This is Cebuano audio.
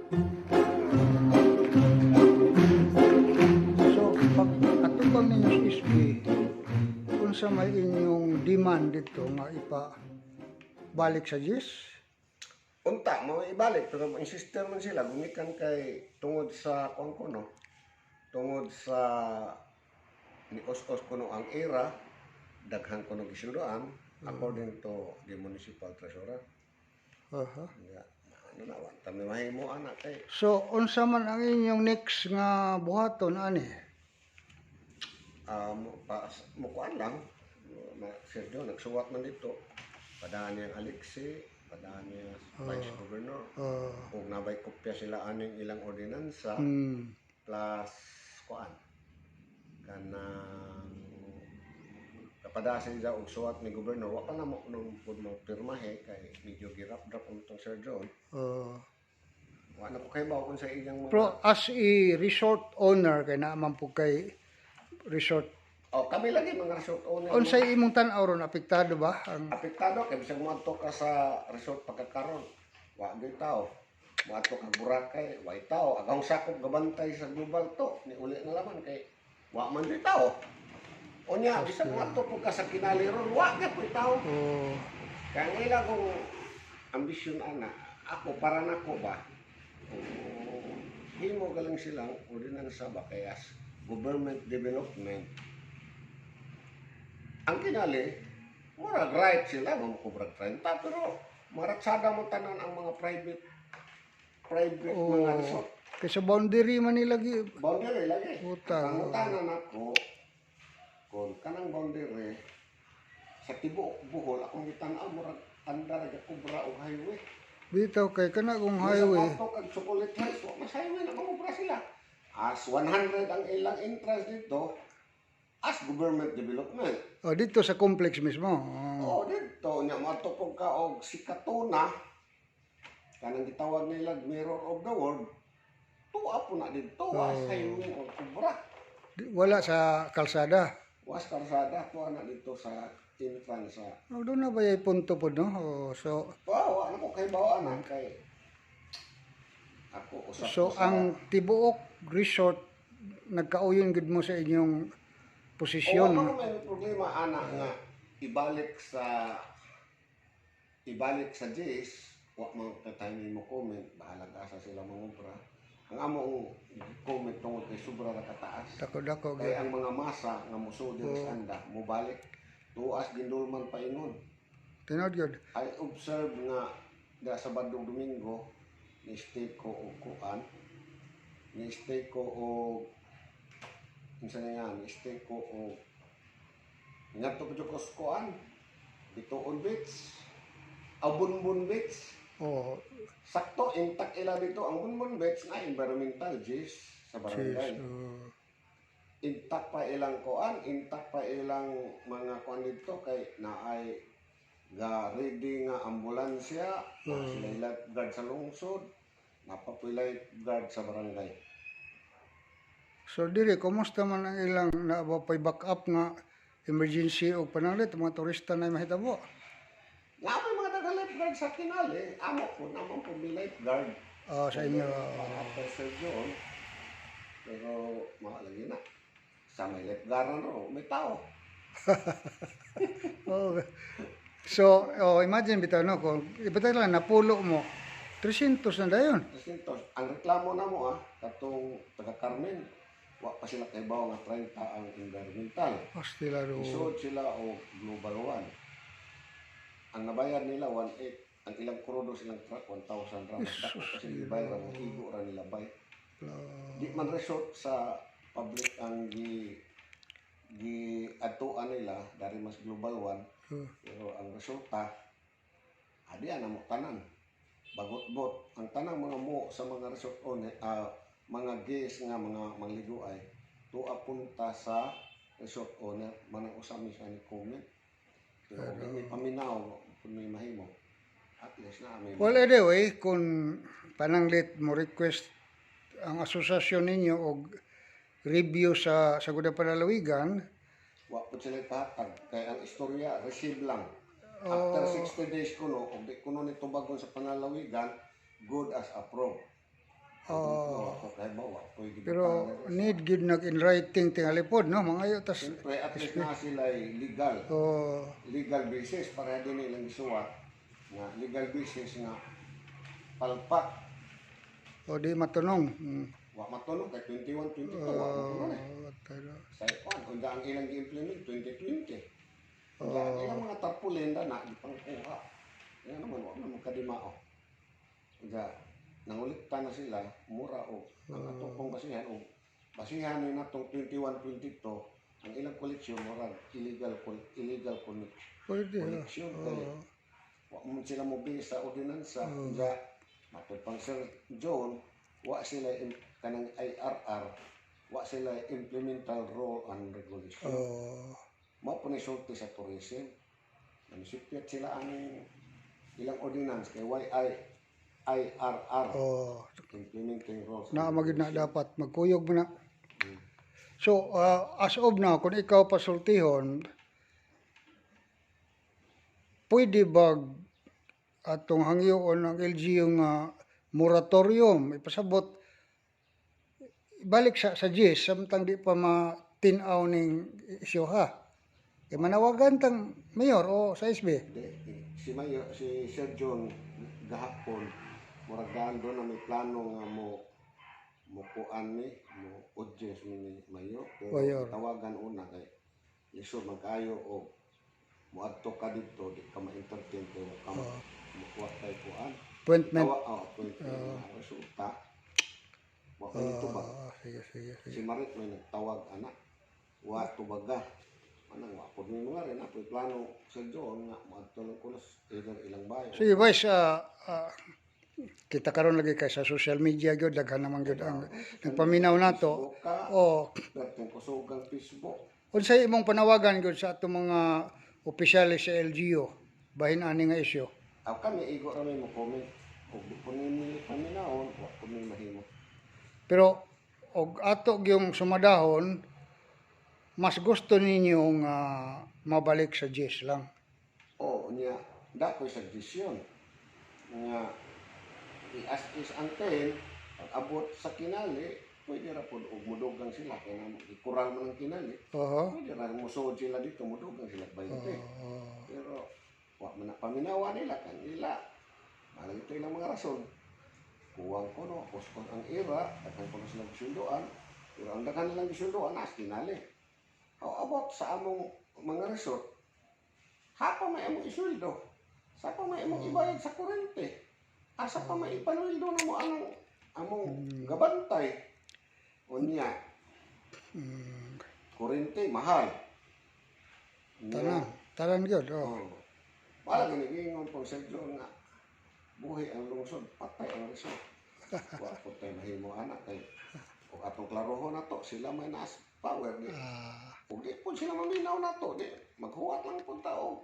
So, pag atubang ninyo sa SB, unsa may inyong demand dito nga ipa balik sa GIS? Unta mo ibalik, pero insister man sila gumikan kay tungod sa kuan ko, no, tungod sa ni os-os kuno ang era, daghan kuno gisulduan according to the municipal treasurer. Nga, ano na, wa ta mi mahimo ana kay So, unsa man ang inyong next nga buhaton ani? Mo pa mo kuan lang ma, Sir John nagsuwat man dito, padaan niyang Alexi, padaan niya vice governor ug nabay kopya sila aning ilang ordinansa plus kuan kanang kapada sila og suwat ni gobernador. Wa pa na mo nung pud mo pirmahe kay medyo girap-drap ang itong Sir John. Wa na ko kay kung sa ilang mga Pero as a resort owner, kay naa man po kay resort, Oh, kami lagi mga resort owner. Unsay imong tan-aw ron, apektado ba ang Apektado kay bisag moadto ka sa resort pagkakaron, wa gyud tao. Moadto ka Boracay, way tao. Akong sakop gabantay sa Global to ni uli na laman kay wa man gyud tao. Unya bisag moadto po ka sa Kinali ron, wa gyud po'y tao. Kaya ang ila kong ambisyon ana, ako para nako ba, kung himo galing silang ordinansa ba kaya as government development, ang Kinali, murag right sila, mamukubrag 30, pero maratsada mo tanan ang mga private private mga resort. Kay sa boundary man nila gi Boundary lagi. Puta. Pangutanan ako, kung kanang boundary, sa tibuok Bohol, akong gitan-aw, murag andar ra kubra og highway. Bitaw, kay kana kung highway. Sa kag Chocolate Hills, wa mas highway na mangubra sila. As 100 ang ilang interest dito, as government development. Oh, dito sa complex mismo. Oh. Oo, dito nya moadto pud ka og Sikatuna, kanang gitawag nila Mirror of the World. Tuwa po na dito, was highway og kubra. Wala sa kalsada. Was karsada, tuwa na dito sa entrance sa Oh, doon na ba yung punto po, no? Oh, so, Wow, ano ko kay bawa na kay ako usap so ko sa ang tibuok resort nagkauyon gid mo sa inyong posisyon. Oo, man may problema ana nga ibalik sa GIS, wa man katay mo comment, bahalag asa sila mangobra. Ang among comment tungod kay sobra ra kataas. Dako-dako Kay gyud. ang mga masa nga musod diri sa anda mobalik tuas gindulman paingon. Tinod gyud. I observe nga da sa Sabado, Domingo ni stay ko og kuan, ni stay ko og unsa na nga, ni stay ko og ngadto ko jud ko sa kuan, Bituon Beach, aw Bonbon Beach. Sakto intact ila dito ang Bonbon Beach na environmental GIS sa barangay. Jeez, oh. Intact pa ilang kuan, intact pa ilang mga kuan dito kay naay ga ready nga ambulansya, na sila lifeguard sa lungsod, napapoy lifeguard sa barangay. So diri, kumusta man ang ilang naa ba pay backup nga emergency o pananglit mga turista na mahitabo? Nga may mga daghang lifeguard sa Kinali, amo ko naman po may lifeguard. Ah, sa inyo. After Sir John, pero mga lagi na. Sa may lifeguard na ro, may tao. Oh. So, oh, imagine bitaw, no, kung ibitaw lang napulo mo 300 na dayon. 300. Ang reklamo na mo katong taga Carmen, wa pa sila kay nga 30 ang environmental. Hostila do. Isuod sila og Global One. Ang nabayad nila 1.8, ang ilang krudo silang truck 1,000 ra. Mas dako pa sila gibayad ra, igo ra nila bay. Di man resort sa public ang gi gi adtuan nila dari mas Global One. Pero ang resulta adi ana mo tanan. Bagot-bot ang tanang mga mo sa mga resort owner, mga guests nga mga mangligo ay tuwa punta sa resort owner manang usami sa ni comment. Pero kung may paminaw, kung may mahimo, at least na may Well, anyway, kung pananglit mo request ang asosasyon ninyo og review sa Saguda Panlalawigan, Wa po sila ipahatag kay ang istorya receive lang. After 60 days kuno og di kuno ni tubagon sa panlalawigan, good as approved. Oh. Ako kay bawa pwede. Pero need gyud nag in writing tingali pod, no, mangayo tas Siyempre, at least na sila legal. Oh, Legal basis para din ilang gisuwat nga legal basis nga palpak. O di matunong. Wa matunog kay 21 22 wa matunog eh. Oh, pero, Sa kuan unda ang ilang gi-implement 2020. Unda ang ilang mga tarpaulin na gipangkuha. Yan naman wa naman kadimao. Unda nangulikta na sila mura og ang ato kong basihan og basihan ni natong 21 22 ang ilang koleksyon mura illegal pwede. Collection kay wa man sila mo sa ordinansa. Unda matud pang Sir John, wa sila kanang IRR, wa sila implemental rule and regulation. Mao po ni sulti sa tourism. Nanisipyat sila ang ilang ordinance kay YI IRR, implementing rules and Na magyud na regulation. Dapat magkuyog mo na. So, as of now, kung ikaw pasultihon, pwede ba atong hangyoon ng LGU nga moratorium, ipasabot ibalik sa GIS samtang di pa matin-aw ning isyu ha? Kay manawagan tang mayor o sa SB. Di, si Mayor, si Sir John gahapon murag daan doon na may plano nga mo mo kuan ni mo audience ni Mayor, pero Mayor. tawagan una kay lisod man kaayo og moadto ka didto, di ka ma-entertain kay wa ka mokuha kay kuan. Appointment. Tawa, oh, appointment nga resulta wa kay tubag. Ah, sige, sige, sige. Si Marit may nagtawag ana, wa tubaga manang wa pud ni mga rin apoy plano sa John nga moadto lang kuno either ilang bayo. Sige, Vice, kita karon lagi kay sa social media gyud daghan naman gyud ang nagpaminaw nato. Facebook ka. O perteng kusugang Facebook. Unsay imong panawagan gyud sa atong mga opisyales sa LGU bahin ani nga isyu? Aw kami igo ra may mo comment ug di po ni paminawon, wa po mi mahimo. Pero og ato gyung sumadahon, mas gusto ninyo nga mabalik sa GIS lang. O nya dakoy suggestion nga i-as is ang 10, pag abot sa kinali pwede ra pod og mudugang sila kay na ikural man ang kinali. Pwede ra musuod sila dito, mudugang sila 20. Pero wa man na paminawa nila kan ila. Malang ito ilang mga rason. Kuwang kono, kuskon ang ira, daghan kono silang gisuldoan, pero ang daghan nilang gisuldoan nas kinali. How about sa among mga resort? Hapa may among isweldo. Sa pa may among ibayad sa kurente. Asa pa may ipanweldo na mo anong among gabantay. Unya, kurente mahal. Unya, Tanan, tanan gyud. Oh. Oh. Wala gani giingon pang Sir John nga buhi ang lungsod, patay ang resort. Wa po tayo mahimo ana kay ug atong klarohon nato sila may naas power di. Ug di po sila maminaw nato, di maghuwat lang pud tao.